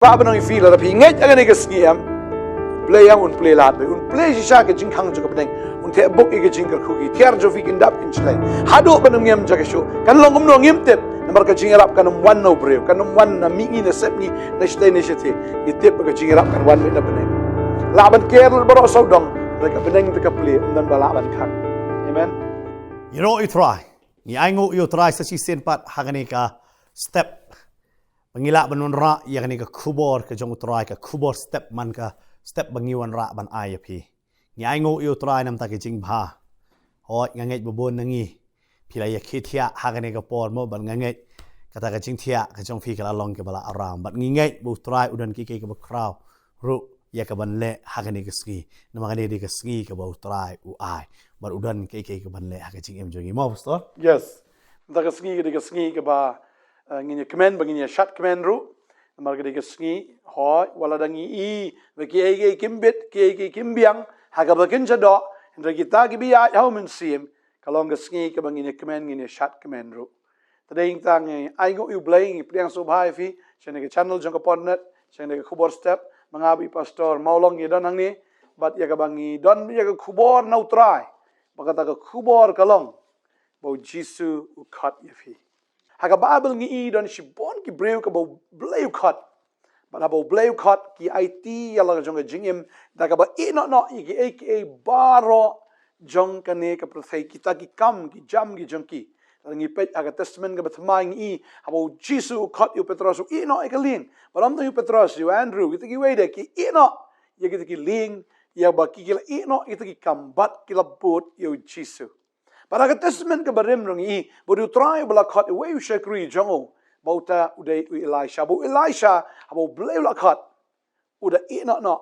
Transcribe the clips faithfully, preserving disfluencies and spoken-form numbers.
Ba ban ong ïa phi, lada phi ngeit ha kane ka sngi em, Blei ïa un plie lad bha, un plie shisha ka jingkhang jong ka bneng, un theh buk ïa ka jingkyrkhu, ki tiar jong phi kin dap kin shlei. Haduh ban ym ngim ja ka shuh, kan long kumno ngim tip, namar ka jingïarap kan ym wan na u briew, kan ym wan na mihngi na sepngi, na shatei na shathie. Ngi tip ba ka jingïarap kan wan beit na bneng. Lah ban ker lut baroh sawdong, hynrei ka bneng te ka plie, ym don ba lah ban khang. Amen. Ïaroh ïa u Trai. Ngi ainguh ïa u Trai sa shisien pat ha kane ka step ba ngi lah ban wanrah ïa kane ka khubor ka jong u Trai, ka khubor step man ka step ba ngi wanrah ban ai ïa phi. Ngi ainguh ïa u Trai namar ka jingbha. Hooid, nga ngeit ba bun na ngi phi la ïa thiah ha kane ka por mo, bad nga ngeit kata ka jingthiah ka jong phi ka la long kaba la aram. Bad ngi ngeit ba u Trai u don kiei kiei kiba khraw ruh ïa kaban leh ha kane ka sngi. Namar kane ka dei ka sngi kaba u Trai u ai, bad u don kiei kiei kaban leh ha ka jingim jong ngi mo, Pastor? Yes. Kata ka sngi ka dei ka sngi kaba, eh, ngin ïa kmen, ba ngin ïa shad kmen ruh. Namar ka dei ka sngi, hooid, wat la da ngi i ba kiei kiei kim bit, kiei kiei kim biang ha kaba kin sha doh, hynrei kita kiba ïaid ha u Mynsiem, ka long ka sngi kaba ngin ïa kmen, ngin ïa shad kmen ruh. Te dei tang ngi ainguh ïa u Blei, ngi pdiang sngewbha ïa phi sha kane ka channel jong ka Podnet, sha kane ka khubor step. Ma nga bad i Pastor Mawlong ngi don hangne, bad ïa kaba ngi don ïa ka khubor na u Trai, ba kata ka khubor ka long ba u Jisu u khot ïa phi. Ha ka Baibl ngi i don shibun ki briew kiba u Blei u khot. Bad haba u Blei u khot, ki aiti ïa la ka jong ka jingim da kaba ïehnoh noh ïa kiei kiei baroh jong kane ka pyrthei, kita ki kam ki jam ki jong ki. Lada ngi peit ha ka Testament kaba thymmai ngi i, haba u Jisu u khot ïa u Petros, u ïehnoh ïa ka lieng. Bad ym tang ïa u Petros, ïa u Andrew, kita kiwei de ki ïehnoh ïa kita ki lieng, ïa ba ki, ki la ïehnoh ïa kita ki kam bad ki la bud ïa u Jisu. Bad ha ka Testament kaba rim ruh ngi i ba u dei u Trai uba la khot uwei u shakri jong u, ba uta u dei u Elisha. Ba u Elisha, haba u Blei u la khot, u da ïehnoh noh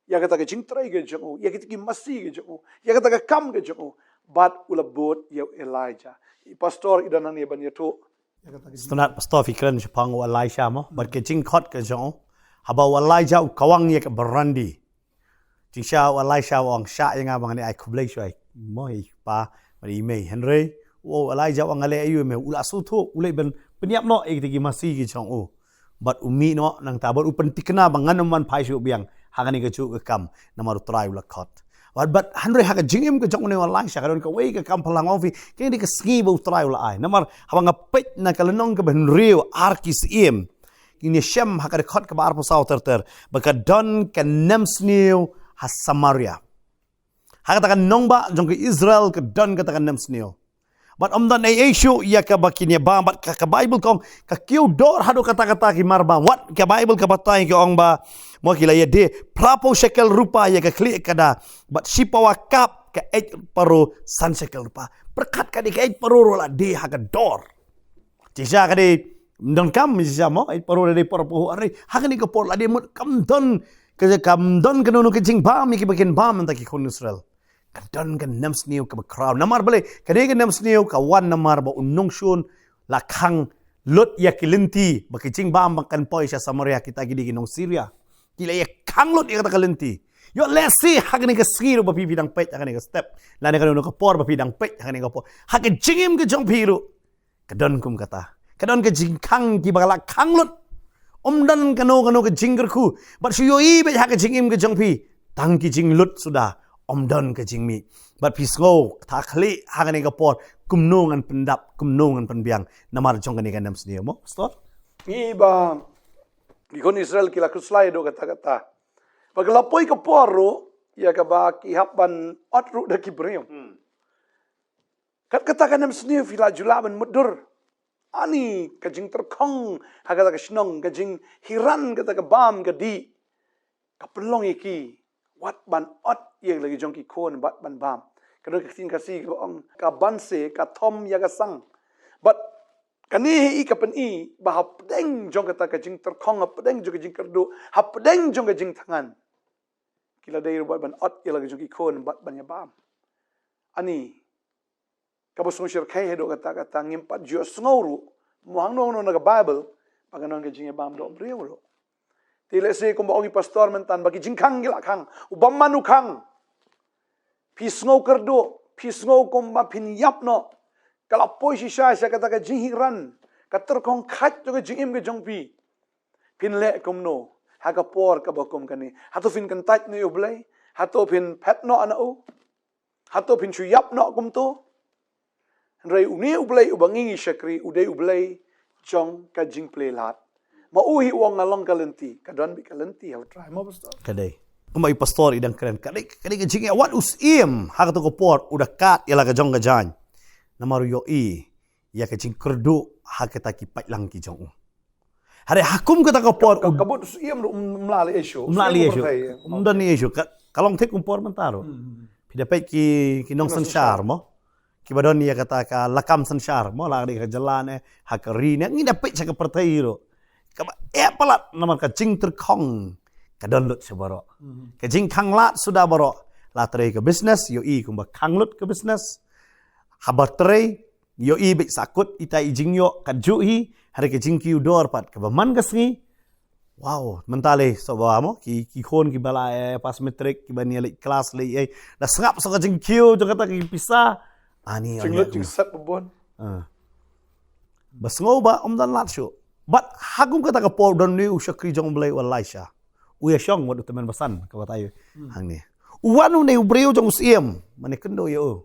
ïa kata ka jingtrei ka jong u, ïa kita ki masi ka jong u, ïa kata ka kam ka jong u, bad u la bud ïa u Elijah. I Pastor i don hangne ban ïathuh. Sngewtynnat Pastor, phi kren shaphang u Elisha mo, bad ka jingkhot ka jong u. Haba u Elijah u kawang ïa ka barandi, jingshisha u Elisha u ong, shah ïa nga ba ngan ai khublei shuwa mo ïa i pa bad i mei. Hynrei u Elijah u ong, nga leh aïu me? U la sngewthuh, u leit ban pynïap noh ïa kita ki masi ki jong u. Bad u mih noh nangta, bad u pynthikna ba ngan ym wan phai shuh biang ha kane kajuh ka kam, namar u Trai u la khot. Bad, bad hynrei ha ka jingim ka jong une u Elisha ka don kawei ka kam phalang, ong phi, kane ka dei ka sngi ba u Trai u la ai. Namar haba nga peit na ka lynnong kaba hynriew, Ar Ki Syiem, ngin ïa shem ha ka dkhot kaba arphew saw ter ter, ba ka don ka nemsniew ha Samaria. Ha kata ka nongbah jong ka Israel ka don kata ka nemsniew. Bad ym don ei ei shuh ïa kaba kin ïa bam, bad ka, ka Baibl ka ong, ka kiew dor haduh katta katta ki marbam. Wat ka Baibl ka batai ka ong ba, mo, ki la ïa die phraphew shekel rupa ïa ka khlieh ka da, bad shipawa kap ka eit paru san shekel rupa. Pyrkhat, ka dei ka eit paru ruh la die ha ka dor. Shisha ka dei ym don kam, shisha mo, eit paru da dei por pahuh, hynrei ha kane ka por la dei mut kam don ka, kam don kano kano ka jingbam ïa kiba kin bam na ki khun Israel. Ka don ka nemsniew kaba khraw. Namar balei? Ka dei ka nemsniew ka wan namar ba u nongshun la khang lut ïa ki lynti ba ka jingbam ba kan poi sha Samaria, kita ki dei ki nong Syria. Ki la ïa khang lut ïa kata ka lynti. Ïoh lehse ha kane ka sngi ruh ba phi, phi dang peit ha kane ka step, lane kano kano ka por ba phi dang peit ha kane ka por, ha ka jingim ka jong phi ruh ka don kum kata. Ka don ka jingkhang kiba la khang lut. Ym don kano kano ka jingkyrkhu. Bad shu ïohi beit ha ka jingim ka jong phi, tang ki jinglut suda, ym don ka jingmih. Bad phi sngew thakhlieh ha kane ka por, kumno ngan pyndap, kumno ngan pynbiang namar jong kane ka nemsniew mo, Pastor? Ngi ba ki khun Israel ki la khuslai haduh katta katta. Bad ka la poi ka por ruh ïa kaba ki hap ban ot ruh da ki briew. Hmm. Kat kata ka nemsniew phi la ju lah ban mutdur. Ani ka jingtyrkhong ha kata ka shnong, ka jinghiran kata ka bam ka dih, ka pynlong ïa ki wat ban ot ïa la ki jong ki khun bad ban bam. Ka don ka ktien Khasi kaba ong, ka banse ka thom ïa ka sang. Bad kane hi ka pyni ba hapdeng jong kata ka jingtyrkhong, hapdeng jong ka jingkyrduh, hapdeng jong ka jingthngan, ki la dei ruh bad ban ot ïa la ki jong ki khun bad ban ïa bam. Ani kaba sngewsyrkhei haduh katta katta, ngim pat ju sngew ruh mo hangno hangno na ka Baibl ba ka don ka jingïabam dohbriew ruh. Te lehse kumba ong i Pastor mynta, ba ki jingkhang ki la khang, u bymman u khang. Phi sngew kyrduh, phi sngew kumba phin ïap noh. Ka la poi shisha sha kata ka jinghiran, ka tyrkhong khait jong ka jingim ka jong phi. Phin leh kumno? Ha ka por kaba kum kane, hato phin kyntait na U Blei? Hato phin phet noh na u? Hato phin shu ïap noh kumto? Hynrei une U Blei uba ngi ngi shakri u dei U Blei jong ka jingplie lad. Ma u hi u ong nga long ka lynti, ka don beit ka lynti ha U Trai, mo pastor? Ka dei. Kumba i pastor i dang kren, ka dei, ka dei ka jingeh wat u Syiem ha kato ka por u da kat ïa la ka jong ka jaiñ. Namar u ïohi ïa ka jingkyrduh ha kita ki paidlang ki jong u. Hynrei ha kum kata ka por ka, u ka bud Syiem ruh um, um lah leh issue. Um lah leh issue. Um don issue. Ka, ka long thik kum por mynta ruh. Hmm. Phi da peit ki, ki nongsynshar mo, kiba don ïa kata ka lakam synshar mo, la dei ka jylla ne, ha ka ri ne, ngi da peit sha ka pyrthei ruh. Kaba eh palat namar ka jingtyrkhong ka don lut sha baroh. Hmm. Ka jingkhang lad suda baroh. La trei ka business, ïohi kumba khang lut ka business. Haba trei, ïohi beit sa kut ita i jingïoh katjuh hi, hynrei ka jingkiew dor pat kaba man ka sngi. Wow, mynta lei shuh ba mo, ki, ki khun kiba la, eh, pass matric, kiba ïa leit klas lei, eh, da sngap shuh ka jingkiew jong kata ki pisa. Ani, ani. Jinglut jingsep babun. Ah. Ba sngew ba ym don lad shuh. Bad ha kum kata ka por don une u shakri jong U Blei u Elisha. U ïashong wat u tymmen basan kaba tai. Hmm. Hangne. U wan une u briew jong u Syiem, mane kynduh ïa u.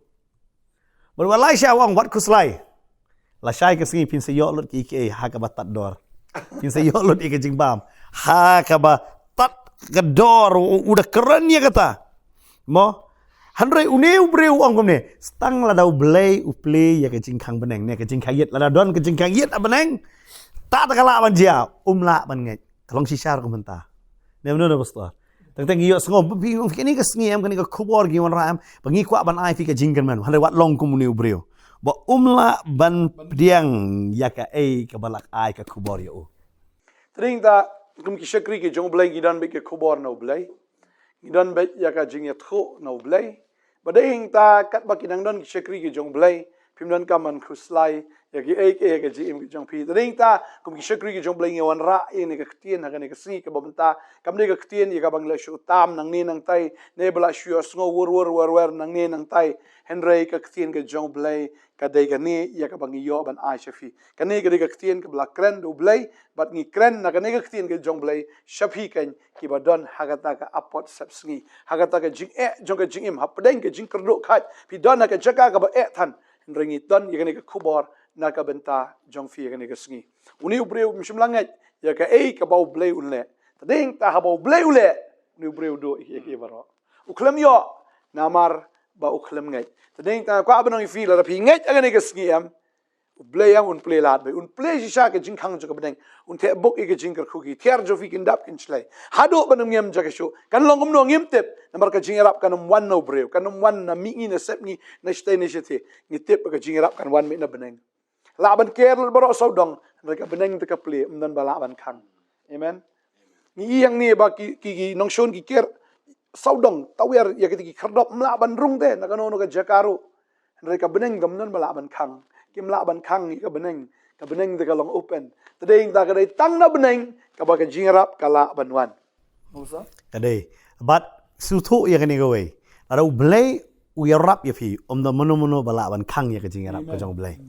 Bad u Elisha u ong wat khuslai. Lashai ka sngi phin sa ïoh lut kiei kiei ha kaba tad dor. Phin sa ïoh lut ïa ka jingbam ha kaba tad ka dor, u, u da kren ïa kata. Mo? Hynrei une u briew u ong kumne, tang lada U Blei u plie ïa ka jingkhang bneng ne ka jingkhang ïit, lada don ka jingkhang ïit ha bneng, ta ta ka lah ban jia, um lah ban ngeit. Ka long shisha ruh kumta. Ne mano na pastor? Teng teng ïohsngew ba phi ong kane ka sngi em, kane ka khubor ngi wanrah em, ba ngi kwah ban ai phi ka jingkyrmen. Hynrei wat long kum une u briew ba um lah ban pdiang ïa kaei kaba la ai ka khubor ïa u. Te dei ta kum ki shakri ki jong U Blei ngi don beit ka khubor na U Blei. Ngi don beit ïa ka jingïathuh na U Blei. Ba dei hangta katba ki dang don ki shakri ki jong U Blei, phim donkam ban khuslai ïa kiei kiei ha ka jingim ki jong phi. Te dei hangta kum ki shakri ki jong U Blei ngi wanrah ïa kane ka ktien ha kane ka sngi kaba mynta. Kam dei ka ktien ïa kaba ngi la shu tam nangne nangtai, ne ba la shu ïohsngew wur wur wer wer nangne nangtai. Hynrei ka ktien ka jong U Blei ka dei kane ïa kaba ngi ïoh ban ai sha phi. Kane ka dei ka ktien kaba la kren da U Blei, bad ngi kren na kane ka ktien ka jong U Blei sha phi kein kiba don ha kata ka apot sepsngi, ha kata ka jingeh jong ka jingim, hapdeng ka jingkyrduh khait, phi don ha ka jaka kaba eh than, hynrei ngi don ïa kane ka khubor na ka bynta jong phi ïa kane ka sngi. Une u briew um shym la ngeit ïa kaei kaba U Blei un leh. Te dei hangta haba U Blei u leh, une u briew u duh ïa kiei baroh. U khlem ïoh namar ba u khlem ngeit. Te dei hangta kwah ban ong ïa phi, lada phi ngeit ha kane ka sngi em, U Blei un plie lad beit, un plie shisha ka jingkhang jong ka bneng, un theh buk ïa ka jingkyrkhu, ki thiar jong phi kin dap kin shlei. Haduh ban ym ngim jaka shuh. Kan long kumno ngim tip, namar ka jingïarap kan ym wan na u briew, kan ym wan na mihngi na sepngi, na shatei na shathie. Ngi tip ba ka jingïarap kan wan beit na bneng. Lah ban ker lut baroh sawdong, hynrei ka bneng te ka plie, ym don ba lah ban khang. Amen. Ngi ïeng ne ba ki, ki, ki nongshun ki ker sawdong, tawiar ïa kita ki khyrdop, ym lah ban rung te na kano kano ka jaka ruh. Hynrei ka bneng kam don ba lah ban khang. Kim lah ban khang ïa ka bneng. Ka bneng te ka long open. Te dei hangta ka dei tang na bneng kaba ka jingïarap ka lah ban wan. Ka dei. Bad sngewthuh ïa kane kawei. Lada U Blei u ïarap ïa phi, ym don mano mano ba lah ban khang ïa ka jingïarap ka jong U Blei.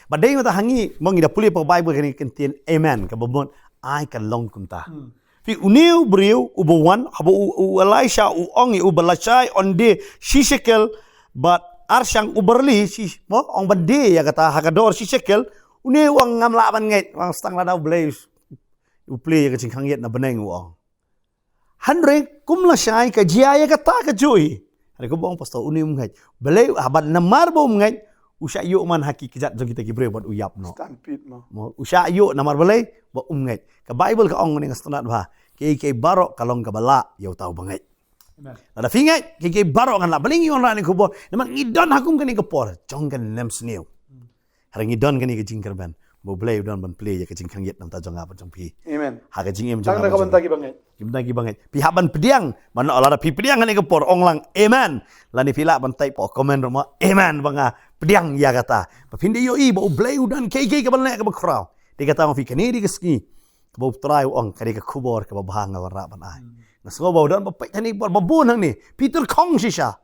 Bad dei mynta ha ngi, mo ngi da pule pa Baibl kane ka ktien amen, kaba mut ai ka long kumta. Hmm. Phi, une u briew uba wan, haba u, u Elisha u ong ïa u ba lashai un die shi shekel, bad arshang u barli shi, mo, ong ban die ïa kata ha ka dor shi shekel, une u ong ngam lah ban ngeit, ong tang lada U Blei u plie ïa ka jingkhang ïit na bneng u ong. Hynrei kum lashai ka jia ïa kata kajuh hi. Hynrei kumba ong pastor, une um ngeit. Balei, haba namar ba um ngeit, u shah ïuh man ha ki kjat jong kita ki briew bad u ïap noh. Stampede mo. Mo, u shah ïuh namar balei ba um ngeit. Ka Baibl ka ong, une nga sngewtynnat bha, kiei kiei baroh ka long kaba lah ïa uta uba ngeit. Amen. Lada phi ngeit, kiei kiei baroh ngan lah. Balei ngi wanrah kane ka khubor? Namar ngi don ha kum kane ka por jong ka nemsniew. Hmm. Hynrei ngi don kane ka jingkyrmen ba U Blei u don ban plie ïa ka jingkhang ïit na bynta jong nga bad jong phi. Amen. Ha ka jingim jong nga bad jong phi. Tang na ka bynta kiba ngeit. Ki bynta kiba ngeit. Phi hap ban pdiang, man la lada phi pdiang ha kane ka por, ong lang amen. Lane phi lah ban type ha comment ruh mo, amen, ba nga pdiang ïa kata. Ba phin da ïohi ba U Blei u don kiei kiei kaba leh kaba khraw. Dei kata ong phi kane dei ka sngi kaba U Trai u ong ka dei ka khubor kaba bha nga wanrah ban ai. Hmm. Nga sngew ba u don ba peit hangne, ba bun hangne. Phi tyrkhong shisha.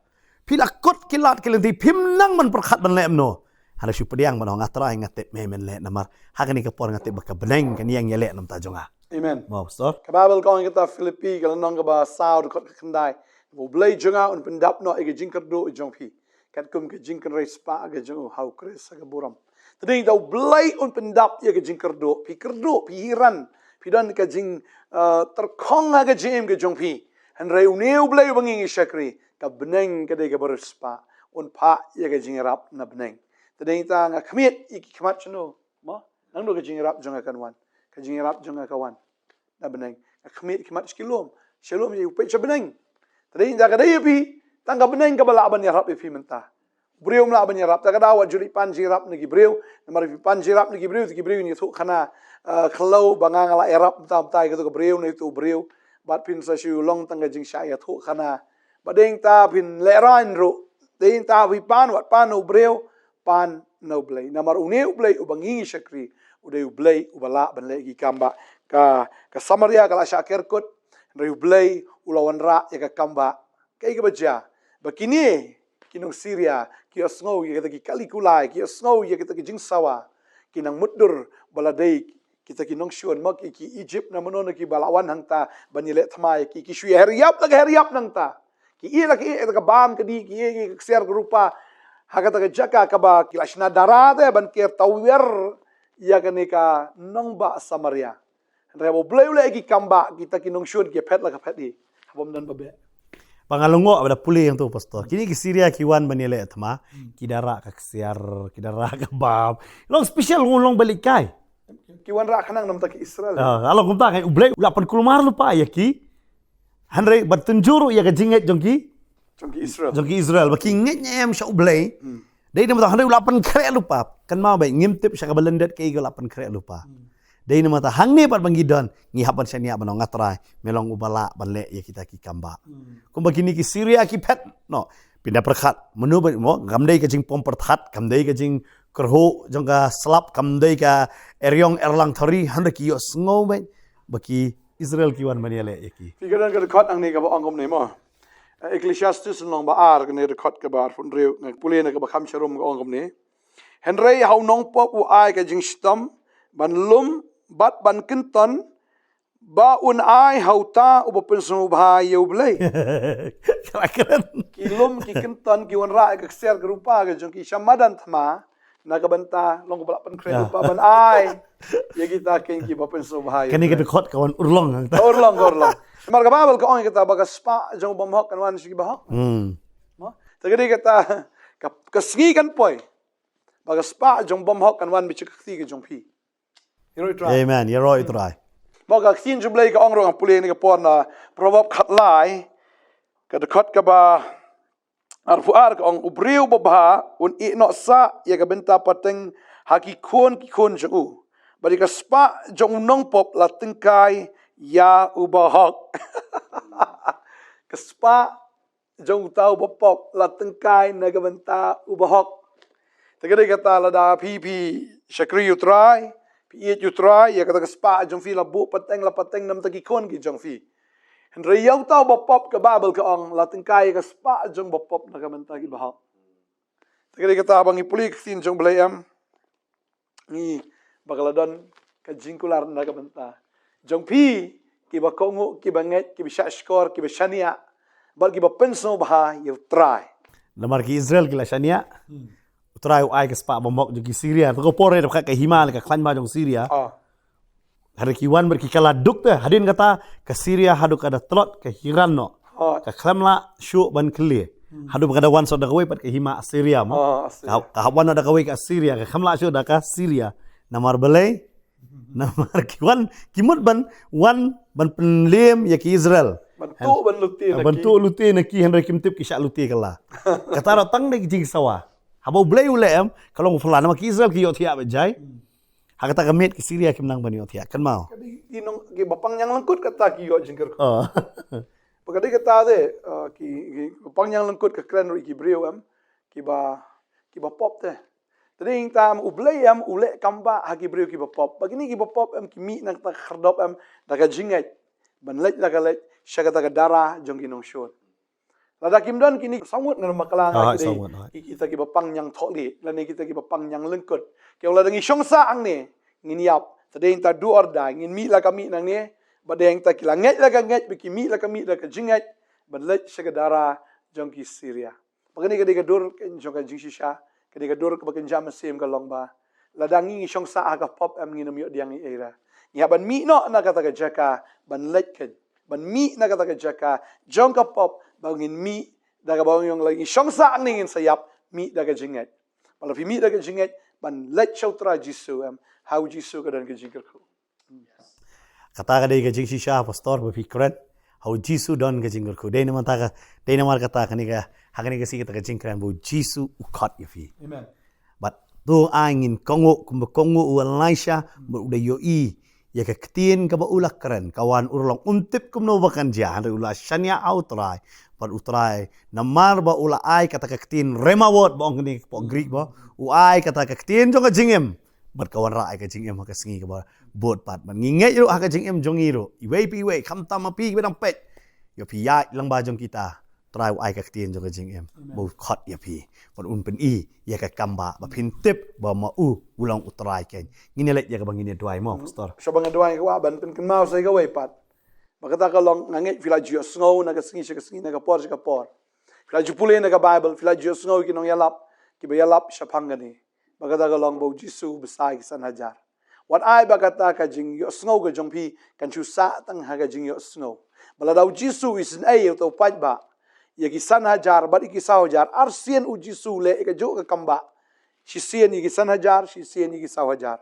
Phi la kut ki lad ki lynti, phim nang ban pyrkhat ban leh kumno. Hynrei shu pdiang ban ong, A Trai, nga tip me men leh namar ha kane ka por nga tip ba ka bneng kan ïeng ïaleh na bynta jong nga. Amen. Mo pastor. Ka Baibl ka ong kita Philippi ka lynnong kaba saw dkhot ka khyndai. U Blei jong nga un pyndap noh ïa ka jingkyrduh jong phi. Katkum ka jingkynrei spah ka jong u ha u Khrist ha ka burom. Te dei da U Blei un pyndap ïa ka jingkyrduh. Phi kyrduh, phi hiran, phi don ka jing uh, tyrkhong ha ka jingim ka jong phi. Hynrei une U Blei uba ngi ïa shakri, ka bneng ka dei kaba riewspah. Un phah ïa ka jingïarap na bneng. Te dei ta nga khmied ïa ki khmat shano. Mo, nangno ka jingïarap jong nga kan wan. Ka jingïarap jong nga ka wan. Na bneng. Nga khmied ki khmat sha ki lum. Sha lum ïa u peit sha bneng. Te dei ta ka dei ïa phi. Tang ka bneng kaba lah ban ïarap ïa phi mynta. U briew um lah ban ïarap. Ta ka daw wat ju leit pan jingïarap na ki briew. Namar phi pan jingïarap na ki briew, te ki briew kin ïathuh khana, uh, khlaw ba nga nga lah ïarap mynta mynta ïa kato ka briew na ïa uto u briew. Bad phin sa shu long tang ka jingshah ïathuh khana. Ba dei ta phin lehraiñ ruh. Dei ta phi pan wat pan na u briew. Pan na U Blei. Namar une U Blei uba ngi shakri, u dei U Blei uba lah ban leh ki kam ba ka, ka Samaria ka la shah kerkut, hynrei U Blei u la wanrah ïa ka kam ba. Kaei kaba jia? Ba kine ki nong Syria ki ïohsngew ïa kita ki kali kulai, ki ïohsngew ïa kita ki jingsawa, ki nang mutdur ba la dei kita ki nongshun, mo ki, ki Egypt na mano na kiba la wan hangta ban ïaleh thma ïa ki, ki shu ïa her ïap la ka her ïap nangta. Ki ïeh la ki ïeh ka bam ka dih, ki ïeh ka ksiar ka rupa ha kata ka jaka kaba ki la shna dara te ban ker tawiar ïa kane ka nongbah Samaria. Hynrei haba U Blei u leh ki kam ba kita ki nongshun ki phet la ka phet hi. Haba ym don ba beh. Ba nga long ba da pule ïa uto pastor. Kine ki Syria ki wan ban ïaleh thma, ki da rah ka ksiar, ki da rah ka bam. Long special, long ba leit kai. Ki wan rah khnang namar ki Israel. Ah, long kumta kai, U Blei u la pynkulmar lypa ïa ki. Hynrei ban tynjuh ruh ïa ka jingngeit jong ki, jong ki Israel, jong ki Israel ba ki ngeit ne em sha U Blei. Dei namar ta hynrei u la pynkhreh lypa. Kynmaw bha, ngim tip sha kaba lyndet kaei ka la pynkhreh lypa. Dei namar ta hangne pat ba ngi don, ngi hap ban shaniah ban ong, A Trai, me long uba lah ban leh ïa kita ki kam ba. Kumba kine ki Syria ki phet noh. Pynda pyrkhat, mano ba, mo, kam dei ka jingpom pyrthat, kam dei ka jingkyrhuh jong ka slap, kam dei ka eriong erlang thari, hynrei ki ïohsngew bha ba ki Israel ki wan ban ïaleh ïa ki. Phi ka don ka dkhot hangne kaba ong kumne, mo. Eh, Ecclesiastes lynnong ba ar, kane dkhot kaba arphew hynriew, nga pule na kaba kham sharum ka ong kumne. Hynrei ha u nongpop u ai ka jingshitom ban lum bad ban kynton, ba un ai ha uta uba pynsngewbha ïa U Blei. Ki lum, ki kynton, ki wanrah ïa ka ksiar ka rupa ka jong ki sha madan thma, na ka bynta long ba la pynkhreh lypa ban ai ïa kita kin kiba pynsngewbha ïa. Kane ka dkhot ka wan urlong. Ka urlong, ka urlong. Namar ka Baibl ka ong ïa kata ba ka spah jong u bymhok kan wan sha kiba hok. Mo? Te ka dei kata ka, ka sngi kan poi ba ka spah jong u bymhok kan wan beit sha ka kti ka jong phi. Ïaroh ïa U Trai. Amen. Ïaroh ïa U Trai. Mo, ka ktien jong U Blei ka ong ruh, nga pule ïa kane ka por na Proverb khatlai, ka dkhot kaba arphew ar, ka ong, u briew babha un ïeh noh sah ïa ka bynta pateng ha ki khun ki khun jong u. Bad ïa ka spah jong u nongpop la tyngkai ïa u bahok. Ka spah jong uta u bapop la tyngkai na ka bynta u bahok. Te ka dei kata, lada phi, phi shakri ïa U Trai, phi ïeit ïa U Trai, ïa kata ka spah jong phi la buh pateng, la pateng na ka bynta ki khun ki jong phi. Hynrei ïa uta u bapop, ka Baibl ka ong, la tyngkai ïa ka spah jong u bapop na ka bynta ki bahok. Te ka dei kata, ba ngi pule ka ktien jong U Blei, em, ngi ba ka la don ka jingkular na ka bynta jong phi, kiba kohnguh, kiba ngeit, kiba shahshkor, kiba shaniah bad kiba pynsngewbha ïa U Trai. Namar ki Israel ki la shaniah. U Trai u ai ka spah bymhok jong ki Syria. Te ka por, eh, ka hima, ka khlaiñ bha jong Syria. Hynrei ki wan bad ki kylla duk te, hadien kata ka Syria haduh ka da tlot, ka hiran noh. Ka khlem lah shuh ban kylli. Haduh ba ka da wan shuh da kawei pat ka hima Assyria, mo. Ka, ka hap wan noh da kawei ka Assyria, ka khlem lah shuh da ka Syria. Namar balei? Namar ki wan, ki mut ban wan ban pynlem ïa ki Israel. Ban tuh, ban lute na ki. Ban tuh lute na ki, hynrei kim tip ki shah lute kylla. Kata ruh tang da ki jingsawa. Haba U Blei u leh, em, ka long u phylla, namar ki Israel ki ïohthiah bha jai. Ha kata ka miet ki Syria kim nang ban ïohthiah, kynmaw. Ka dei ki nong, kiba pang ñiang lyngkut kata ki ïoh jingkyrkhu. Ba ka dei kata te, eh, ki, kiba pang ñiang lyngkut ka kren ruh ïa ki briew, em, kiba, kiba pop te. Te dei, tang U Blei, em, u leh kam ba ha ki briew kiba pop. Ba kine kiba pop, em, ki mih na kata ka khyrdop, em, da ka jingngeit ban leit la ka leit sha kata ka dara jong ki nongshun. Lada kim don kine, saw ngut ngan bakla, ah, ki dei, saw ngut, ah, ki, kita kiba pang ñiang thohlieh lane kita kiba pang ñiang lyngkut. Ki ong lada ngi shong sah hangne ngin ïap, Te dei ta do or die, ngin mih la ka mih nangne, bad dei ta ki la ngeit la ka ngeit, ba ki mih la ka mih da ka jingngeit, ban leit sha ka dara jong ki Syria. Bad kane ka dei ka dur jong ka jingshisha, ka dei ka dur kaba kynja mynsiem ka long ba lada ngi ngi shong sah ha ka pop em, ngin ym ïoh diang ei ei ruh. Ngi hap ban mih noh na kata ka jaka ban leit kein, ban mih na kata ka jaka jong ka pop, ba ngin mih da kaba ong ïa la ngi shong sah hangne, ngin sa ïap, mih da ka jingngeit. Bad la phi mih da ka jingngeit ban leit sha U Trai Jisu em, ha U Jisu ka don ka jingkyrkhu. Kata ka dei ka jingshisha, Pastor, ba phi kren, ha U Jisu don ka jingkyrkhu. Dei namar kata ka, dei namar kata kane ka, ha kane ka sngi kata ka jingkren ba U Jisu u khot ïa phi. Amen. Bad to ai ngin kohnguh kumba kohnguh u Elisha, bad u da ïohi ïa ka ktien kaba u la kren, ka wan u la long um tip kumno ba kan jia, hynrei u la shaniah ha U Trai. Bad U Trai, namar ba u la ai kata ka ktien rhema word ba ong kane ka pdeng Greek ba, u ai kata ka ktien jong ka jingim. Bad ka wanrah ïa ka jingim ha ka sngi kaba bud pat. Bad ngi ngeit ruh ha ka jingim jong ngi ruh, iwei pa iwei, khamtam ma phi kiba dang peit, ïa phi ïaid lyngba jong kita, Trai u ai ka ktien jong ka jingim. Amen. Ba u khot ïa phi, bad un pyni ïa ka kam ba, ba phin tip ba ma u u long U Trai kein. Ngin ïa leit ïa kaba ngin ïa duwai mo, Pastor. Shuwa ba nga duwai, nga kwah ban pynkynmaw sa ïa kawei pat. Ba kata ka long, nga ngeit phi la ju ïohsngew na ka sngi sha ka sngi, na ka por sha ka por. Phi la ju pule na ka Baibl, phi la ju ïohsngew ki nongïalap kiba ïalap shaphang kane. Ba kata ka long ba U Jisu u bsa ïa ki san hajar. Wat ai ba kata ka jingïohsngew ka jong phi kan shu sah tang ha ka jingïohsngew. Ba lada U Jisu u isynei ïa uta u paidbah, ïa ki san hajar bad ïa ki saw hajar, arsien U Jisu u leh ïa kajuh ka kam ba. Shisien ïa ki san hajar, shisien ïa ki saw hajar.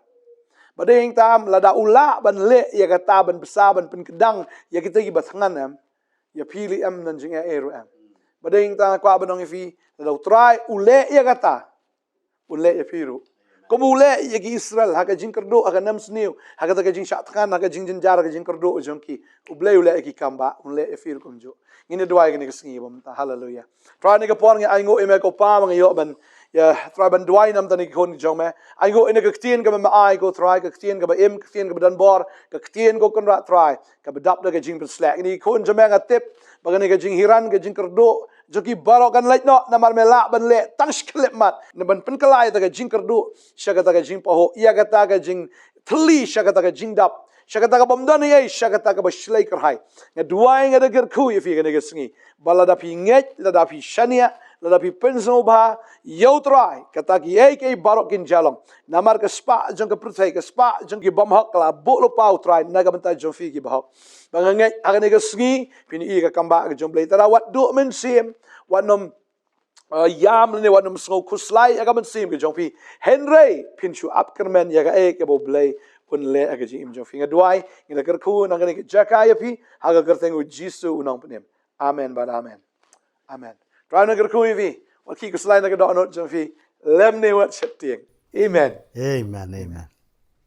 Bad dei hangta em, lada u lah ban leh ïa kata, ban bsa, ban pynkdang ïa kita kiba thngan em, ïa phi lei em, don jingeh ei ruh em. Bad dei hangta nga kwah ban ong ïa phi, lada U Trai u leh ïa kata, un leh ïa phi ruh. Kumba u leh ïa ki Israel ha ka jingkyrduh, ha ka nemsniew, ha kata ka jingshah thngan, ha ka jingjynjar, ha ka jingkyrduh jong ki, U Blei u leh ïa ki kam ba, un leh ïa phi ruh kumjuh. Ngin ïa duwai kane ka sngi ba mynta. Haleluya. Trai, kane ka por ngi ainguh ïa me ko Pa, ba ngi ïoh ban, ïa Trai, ban duwai na bynta kine ki khun jong me. Ainguh ïa kane ka ktien kaba me ai ko Trai, ka ktien kaba im, ka ktien kaba don bor, ka ktien ko Kynrad Trai, kaba dap da ka jingpynsleh. Kine ki khun jong me nga tip ba kane ka jinghiar, ka jingkyrduh jong ki baroh kan leit noh, namar me lah ban leh tang shi khyllipmat, na ban pynkylla ïa kata ka jingkyrduh sha kata ka jingpahuh, ïa kata ka jingthylli sha kata ka jingdap, sha kata ka bym don ei ei, sha kata kaba shlei kyrhai. Nga duwai, nga da kyrkhu ïa phi kane ka sngi, ba lada phi ngeit, lada phi shaniah, lada phi pynsngewbha ïa U Trai, kata kiei kiei baroh kin jia long. Namar ka spah jong ka pyrthei, ka spah jong ki bymhok ka la buh lypa, U Trai, na ka bynta jong phi ki bahok. Ba nga ngeit ha kane ka sngi phin ïohi ïa ka kam ba ka jong U Blei. Te wat duh mynsiem, wat nym, uh, ïam lane wat nym sngew khuslai ïa ka mynsiem ka jong phi. Hynrei phin shu ap kyrmen ïa kaei kaba U Blei un leh ha ka jingim jong phi. Nga duwai, nga da kyrkhu na kane ka jaka ïa phi, ha ka kyrteng U Jisu U Nongpynim. Amen bad amen. Amen. Trai un kyrkhu ïa phi. Wat khie khuslai na ka dohnud jong phi lymne wat sheptieng. Amen. Amen, amen.